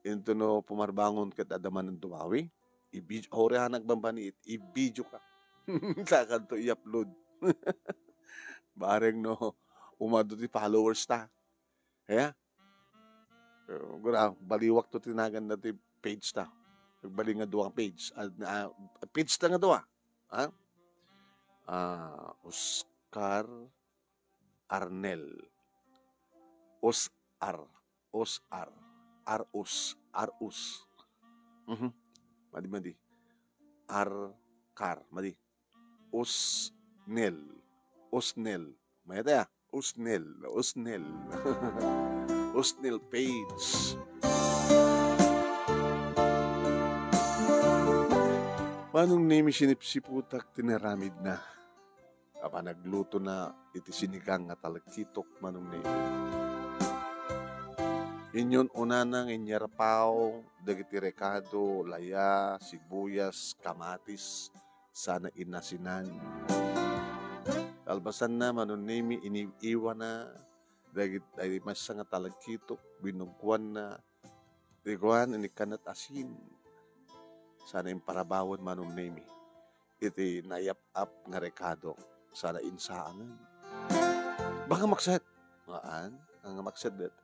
into no pumarbangon ket adda manen dumawi, i-video, aure ha nagbambani, i-video ka. Sakanto i-upload. Bareng no, umado ti followers ta. Kaya, eh, gura, baliwak to ti nagan na ti page ta. Nagbali nga duwa nga page. Ah, ah, page ta nga duwa. Ha? Ah, Oscar Arnel. Os-, Ar-, Os-, Ar-, Ar-, Os-, Ar-, Os. Mhm. Madi, madi. Ar-, Kar, madi. Osnel. Osnel. Mayat aya? Osnel. Osnel. Osnel page. Manong Nemi, sinipsiputak ti naramidna. A panaglutona iti sinigang nga talkitok, Manong Nemi. Inyon unana nga inyarpaw dagiti rekado, laya, sibuyas, kamatis, sana inasinan. Kalpasanna, Manong Nemi, iniiwana dagit-, dagiti maysa nga talkitok, binuggoanna ti kuan, inikkanna ti asin. Sana imparabawen, Manong Nemi, iti nayap-ap nga rekado, sana insaangen. Baka makset. Haan, nga makset bet.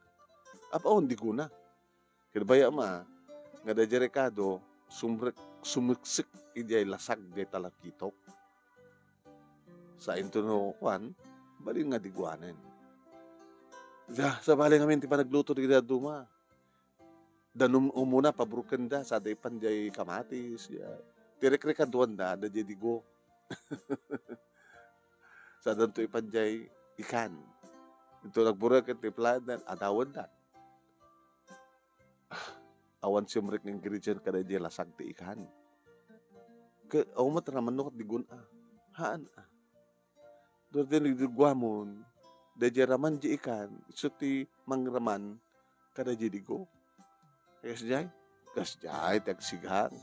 Apaon, digona. Ket bay-am a, nga daydiay rekado, sumrek-, sumeksek idiay lasag diay talkitok. Sa into no kuan, balin nga diguanen. Sa, sabali ngamin ti panagluto dagiti dadduma. Danum-, umuna, pabrukenda, sada ipan diay kamatis, ya. Ti rekrekaduanda, adda diay digo. Sadanto ipan diay ikan. Into nagburek ti plan, adawenda. Awan simrek nga ingredient kada diay lasag ti ikan. Ke, awan met raman no ket digon a. Haan a. Dor din digguamon, daydiay raman diay ikan, isu ti mangraman kada diay digo. Kasdiay? Kasdiay, ti agsigang.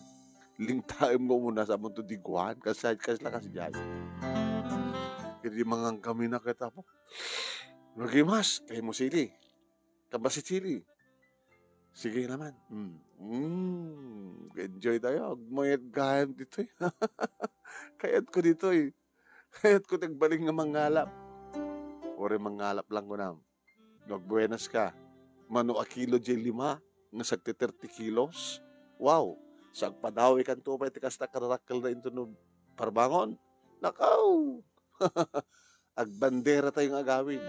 Lingtaem nga umuna sa amonto diguan, kas-, kasla kasdiay. Ket di mangan kami na ket apo. Nagimas, kay mo sili. Kabasi chili. Sige naman. Mm. Mm. Enjoy tayo. Agmayat gayam ditoy. Kayat ko ditoy. Kayat ko ti agbalin nga mangalap. Uri mangalap lang kunam. No agbuenas ka, mano a kilo diay lima nga sagti thirty kilos. Wow! Sa agpadawi kanto pay ti kasta kararakkel na into no parbangon. Nakaw! Agbandera tayo nga agawid.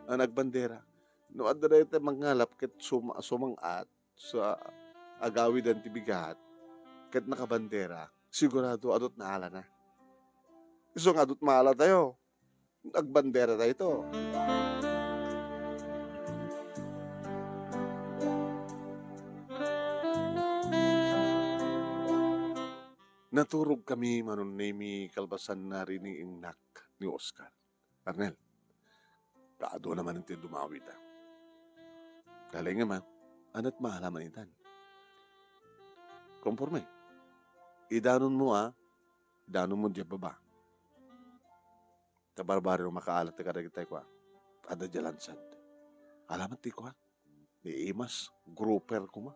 An agbandera. No adda dayta mangalap ket suma-, sumang-at sa agawiden ti bigat, ket nakabandera, sigurado adut naalana. Isu nga adut maala tayo. Agbandera tayo to. Naturog kami, Manong Nemi, kalpasan na riniingnak ni Oscar. Arnel, kaadu naman ti dumawi ta. Talay nga ma, anat maala man itan. Konforme. Idanon mo, ah. Idanon mo diay baba. Ta barbareng makaalat ti kadagitay kua. Adda diay lansad. Alaman ti kua. Ni Imas, grouper kuma.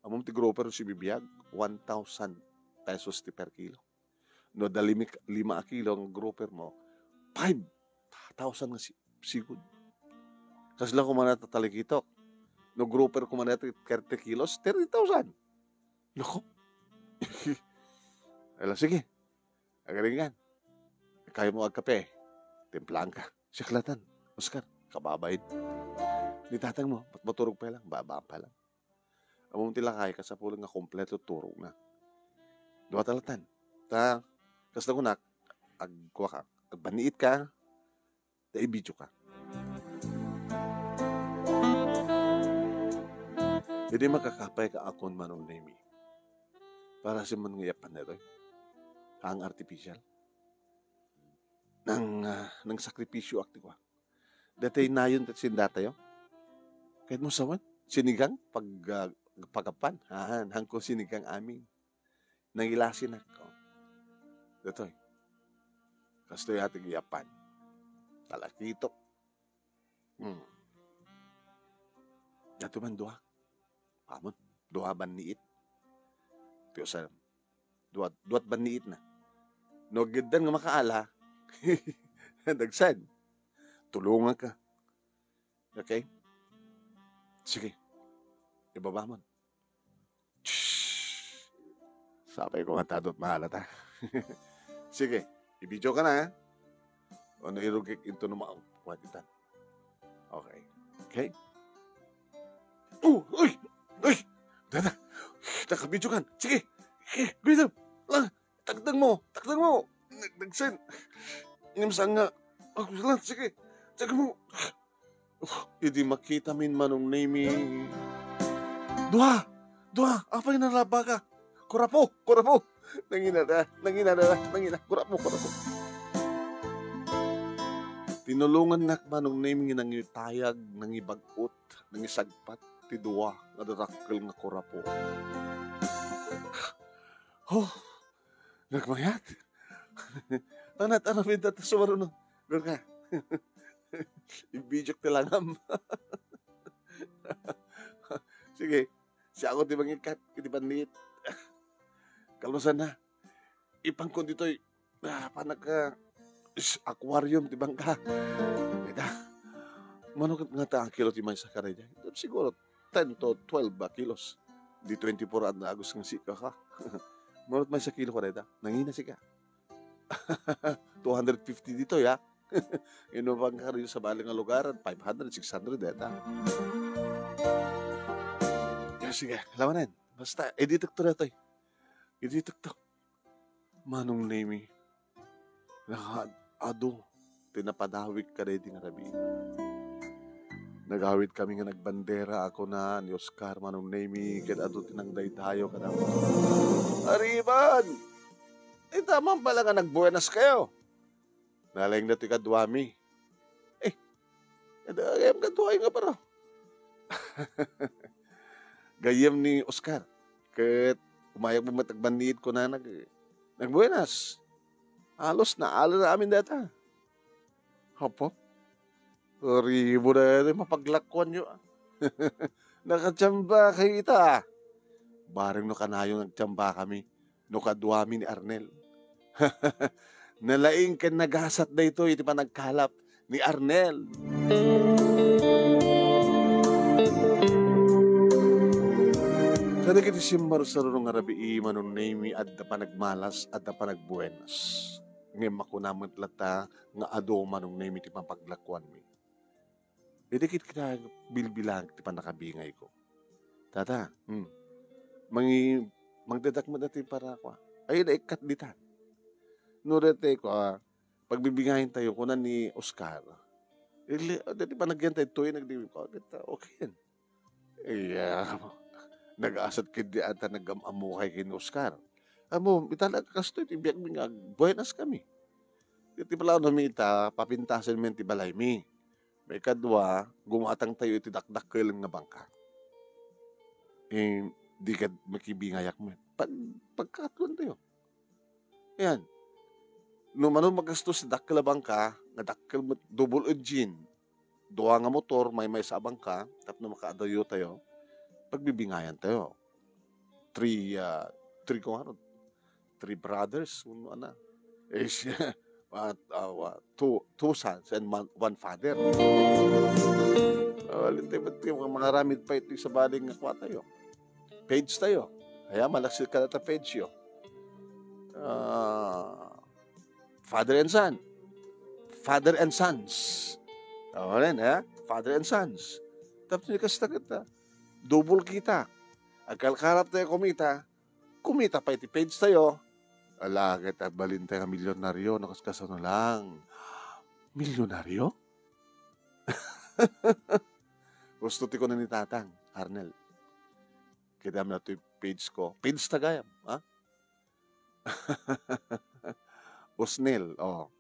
Amom ti grouper si bibiag, one thousand pesos ti per kilo. No adda limi-, lima a kilo nga grouper mo, five thousand nga si-, sigud. Kasla kuma na ta talkitok. No grouper kuma na ti thirty kilos, thirty thousand. Nako. Ala, sige. Agaringan. Kaya mo agkape. Timplaanka. Siak latan. Oscar, kababain. Ni tatang mo, mat-, maturog pa lang. Babaan pa lang. Ammom ti lakay, kasapulan nga kompleto turogna. Dua ta latan. Ta, kasta kunak, agkuaka, agbaniit ka, ta i-video ka. Idi makakapay ka akon, Manong Nemi. Para siman nga yapan daytoy. Ang artificial. Nang, ah, nang sakripisyo ak ti kua. Datoy nayon ti sindatayo. Ket mo sawen, sinigang, pag, ah, pagapan. Haan, hangko sinigang amin. Nangilasinak, oh. Datoy. Kastoy a ti Japan. Talakitok. Hmm. Daytoy man dua. Ammom, dua banniit. Ti usa, dua, duat banniit na. No agiddan nga makaala, dagsen. Tulonganka. Okay? Sige. Ibabamon. Shh! Sapay ko nga ta duat maala ta. Sige, i-video ka na, ha? Ano irugik into no ma-, kuwan itan. Okay. Okay? Oh, uy! Uy! Dada! Naka-video kan. Sige! Sige! Guidam! Lang! Takdang mo! Takdang mo! Nagdagsen! Ngem saan nga? Oh, lang! Sige! Sige mo! Oh, idi makita min Manong Nemi. Dua! Dua! Apay nalaba ka? Kurapo! Kurapo! Nangina da! Nangina da! Nangina! Kurapo! Kurapo! Tinulongannak Manong Nemi nga nangitayag, nangibag-ot, nangisagpat ti dua nga darakkel nga kurapo. Oh, nagmayat. Anat, ano, pinta, ta sumaruno. Gurka. Ibijok ti langam. Sige, siya ako ti mangikat, iti panit. Kalusan na. Ipangkon ditoy, ah, panagka, is, aquarium ti bangka. Dayta, mano ket nga ta kilo ti maysa kadayta? Siguro ten to twelve a kilos. Di twenty-four a dagus nga sika ka. Mano maysa kilo kadayta? Nangina sika. Two hundred fifty ditoy, ha? Inupang ka rin sa bali nga lugar, five hundred, six hundred dayta. Ya, sige, lawanan. Basta, editek to daytoy. Editek to. Manong Nemi, nakaad-adu ti napadawik kadaydi nga rabii. Nagawidkami nga nagbandera a kuna ni Oscar, Manong Nemi, ket adu ti nangdaydayo kadakami. Ariban! Ita man pala nga nagbuenas kayo. Nalaing na ti kaduami. Eh, ada, gayyem kaduay nga baro. Gayyem ni Oscar. Ket umayag met agbanniit kunana, nagbuenas. Halos naala na amin dayta. Apo, ribo dayta mapaglakuanyo, ah. Nakachamba kayo ita. Bareng no kanayon nagchamba kami. No kaduami ni Arnel. Nalaing ken nagasat daytoy iti panagkalap ni Arnel. Kadagiti simmarusaruno nga rabii, Manong Nemi, adda panagmalas, adda panagbuenas. Ngem makuna met latta nga adu, Manong Nemi, ti mapaglakuanmi. Idi ket kita bilbilang ti pannakabingayko. Tata, hmm. Mangi-, mangdadak met ti para kua. Ay, naikkat ditan. No, daytoy kua, pagbibingayan tayo, kuna ni Oscar. Ili, daytoy panagyan tayo, tuwi nagdi-, kua, kita, okay yan. Iya, nagasat ket di ata nagam-ammo kay ken Oscar. Amo, itala kastoy ti biagmi nga agbuenas kami. Iti plano mi ita, papintasen men ti balaymi. Maikadua, gumatang tayo iti dakdakkel nga bangka. Eh, di kad makibingayak met. Pag, pagkatloan tayo. Ayan. No mano magastos ti dakkel a bangka, nga dakkel met, double engine, dua nga motor, maymaysa a bangka, tapno makaadayo tayo, pagbibingayan tayo. Three, ah, three, kung ano, three brothers, uno, ana. Eh, siya, ah, ah, wa-, two, two sons and one, one father. Ah, lintay ba't kayo, mga, mga ramid pa ito sa baling nga kwa tayo? Page tayo. Kaya malaksid ka na ta page yo. Ah, father and son. Father and sons. Amen, ha? Father and sons. Tapos ni kasta kita. Double kita. Agkalkalap tayo kumita. Kumita pa iti page tayo. Ala, kita balin tayo nga milyonaryo, no, kas-, kasano lang. Milyonaryo? Gusto ti kuno ni Tatang, Arnel. Kita mo na ito'y page ko. Page ta gayam, ha? Usnel, oh.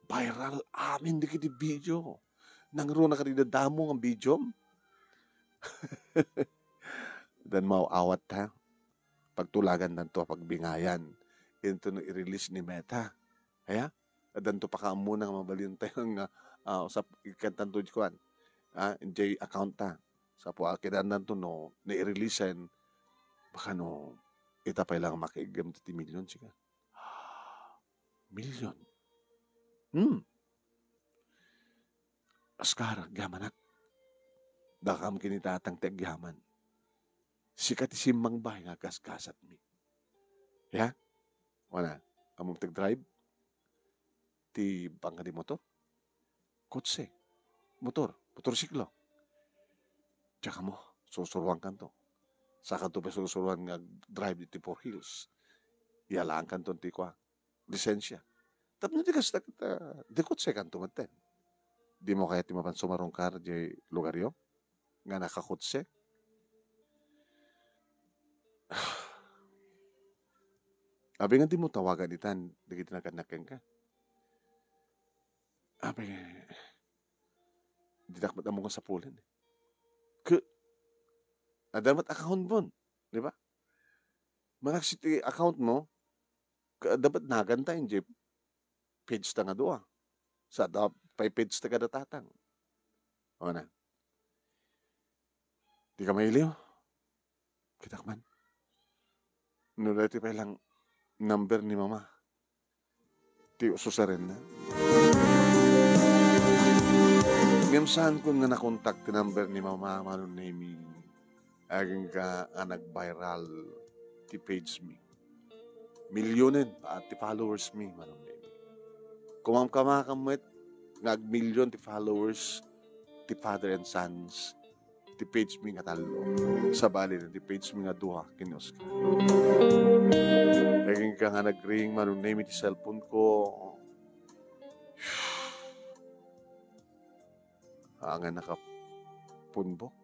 Viral amin dagiti video. Nangruna kadi dadamo nga video. Dan maaw-awat ta. Pagtulagan tanto a pagbingayan. Into no i-release ni Meta. Kaya, Addanto pakaammo nga mabalin tayo nga, ah, usap-, ikantanto di kuan, ah, jay account ta. Sa po, ah, kinananto no, nai-release-en, baka no, ita pay lang makaiggam ti million, sika. Million. Hmm. Askar, agyamanak. Dakam kinitatang ti agyaman. Sika ti simmang bahay nga gasgasatmi. Ya? Wana, ammom ti drive? Ti bangka di motor? Kotse. Motor. Motorsiklo. Diak ammo, susuruankanto. Sakanto pay susuruan nga drive iti Four Hills. Iyalaankanto ti kua, lisensia. Tapno di kasta ket, ah, di kotsekanto metten. Dimo kayat ti mapan sumarungkar jay lugaryo nga nakakotse? Abi nga dimo tawagan itan dagiti nagannak kenka. Abi, dinak met ammo nga sapulen. Ke-, adda met account mo, di ba? Managsi ti account mo, ka-, dapat naganta idiay page ta nga dua. Sa da-, pay page ta kada tatang. O na. Di ka mailiw? Kitak man. No, dati pay lang number ni mama. Ti ususarenna. Ngem saankon nga nakontak ti number ni mama, Manong Nemi. Agingga a nag-viral ti page mi. Milionen pa ti followers mi, Manong Nemi. Kumamkamakam met nga agmilion ti followers ti Father and Sons ti page mi nga tallo. Sabali na ti page mi nga dua ken ni Oscar. Agingga nga nag-ring, Manong Nemi, ti cellphone ko. Haan nga nakapunbok.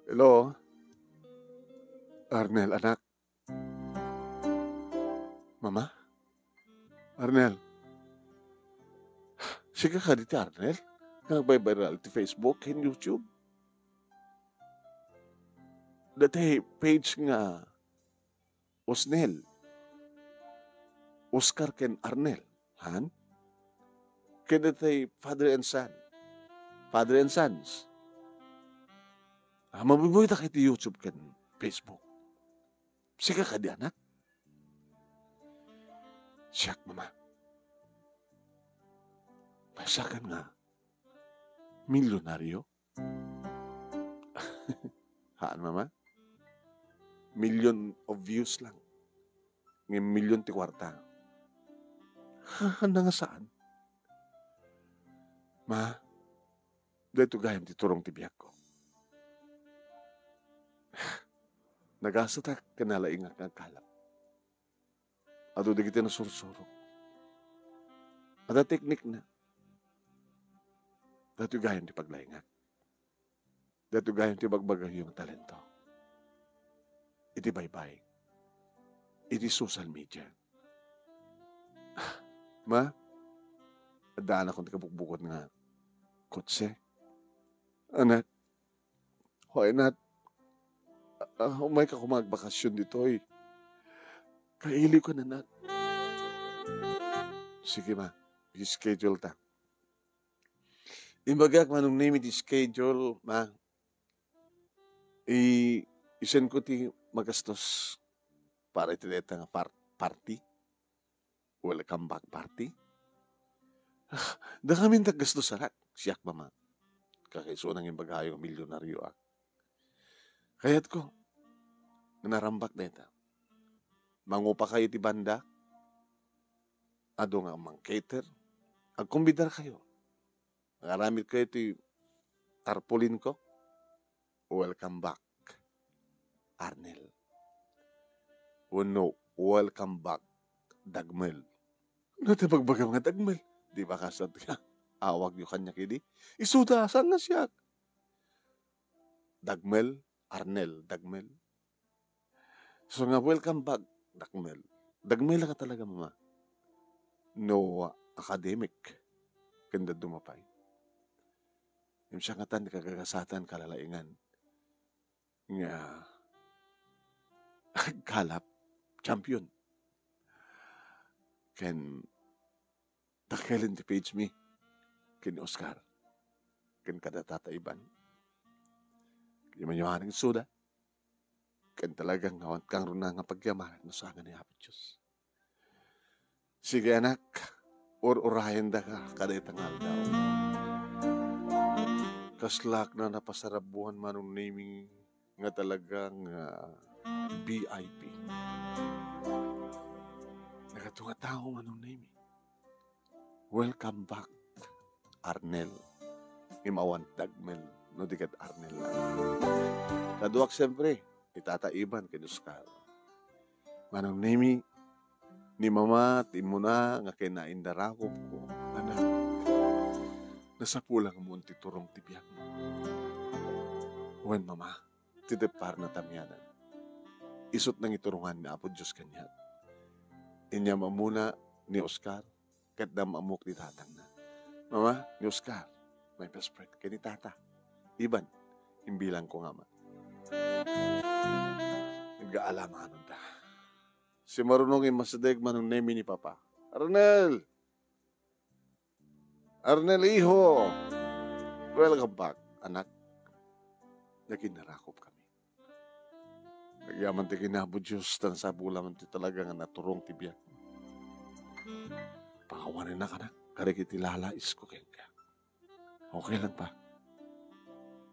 Hello? Arnel, anak? Mama? Arnel? Sika kadi ti Arnel? Nga nagviral ti Facebook ken YouTube? Dati page nga Osnel, Oscar ken Arnel, han? Ken dati Father and Son, Father and Sons. Ah, mabubuyta kay ti YouTube ken Facebook. Sika kadi, anak? Siak, Mama. Masakan nga milyonaryo? Haan, Mama. Million of views lang. Ngem million ti kuarta. Haan nga saan. Ma, daytoy gayam ti turong ti biagko. Nagasatak ken nalaingak nga agkalap. Adu dagiti nasursurok. Adda teknikna. Daytoy gayam ti paglaingak. Daytoy gayam ti bagbagayo nga talento. Iti baybay. Iti social media. Ma, addaanakon ti kabukbukod nga kotse. Anak, why not? Ah, ah, umayka koma agbakasyon ditoy. Kailiwka, anak. Sige, ma. I-schedule ta. Imbagak, Manong Nemi, ti schedule, ma. I-, i-send ko ti magastos para iti dayta nga par-, party. Welcome back party. Ah, dakami ti aggastos, anak. Siak, Mama. Kakaisuna nga imbagayo nga milyonaryo, ah. Kayatko nga narambak dayta. Mangupakayo iti banda. Adu nga mang-cater. Agkombidarkayo. Agaramidkayo ti tarpaulin ko. Welcome back, Arnel. Wenno, welcome back, Dagmel. No ti bagbagam nga Dagmel, di ba kasat nga awagyo kaniak idi? Isuda, saan nga siak? Dagmel, Arnel, Dagmel. So nga, welcome back, Dagmel. Dagmel ka talaga, Mama. No academic, ken dadduma pay. Ngem siak ngatan ti kagagasatan, kalalaingan nga agkalap, champion. Ken Dakelen ti page mi ken ni Oscar, ken kada Tata Iban. Imanuanan isuda, ken talagang awan kangruna nga pagyamanak no saan nga ni Apo Dios. Sige, anak, ur-urayendaka kada ita nga aldaw. Kaslak na napasarabuan Manong Nemi nga talagang, ah, V I P. Nagatunga tao Manong Nemi. Welcome back, Arnel. Imawan dagmel, no di ket Arnel lang. Kaduak, siyempre, ni Tata Iban ken Oscar. Manong Nemi, ni Mama, ti immuna nga kinaindarakupko, anak. Nasapulanmo ti turong ti biagmo. Wen, Mama, ti depparna tamianan. Isut' nangiturongan ni Apo Dios kaniak. Inyam ammona ni Oscar, ket nam-ammok ni tatangna. Mama, ni Oscar, my best friend, ken ni Tata Iban, imbilangko nga ama. Naggaalamanonda. Simarunong immasideg Manong Nemi ni Papa. "Arnel! Arnel, iho! Welcome back, anak." Nagindarakup kami. Agyaman ti ken ni Apo Dios, ta nasapulanmo ti talaga nga naturong ti biag. Pakawanenak, anak, kadagiti lalaisko kenka. Okay lang pa.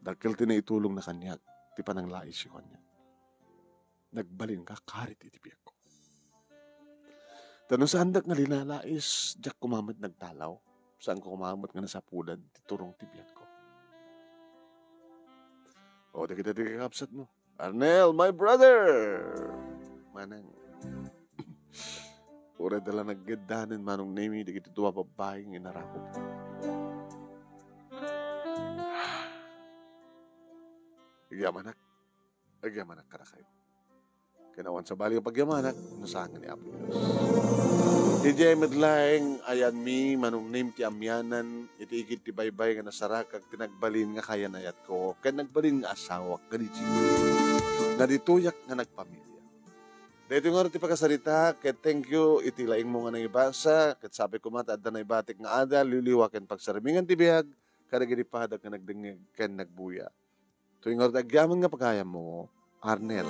Dakkel ti naitulongna kaniak, ti pananglaisyo kaniak. Nagbalinka karit iti biagko. Ta no saandak nga linalais, diak koma met nagtalaw. Saanko koma met nga nasapulan ti turong ti biagko. O, dagita ti kakabsatmo. Arnel, my brother! Manang. Uray da la naggaddanen Manong Nemi dagiti dua babbai nga inarakupko. Agyamanak. Agyamanak kadakayo. Ken awan sabali nga pagyamanak no saan nga ni Apo Dios. Idiay met laeng ayanmi, Manong Nemi, ti amianan iti igid ti baybay nga nasarakak ti nagbalin nga kayan-ayatko ken nagbalin nga asawak nga ni Jimmy. Naditoyak nga nagpamilia. Daytoy ngarud ti pakasarita, ket thank you iti laingmo nga nangibasa, ket sapay koma ta adda naibatik nga adal, liwliwa ken pagsarmingan ti biag kadagiti padak nga nagdengngeg ken nagbuya. Toy ngarud agyaman nga pagayammo, Arnel.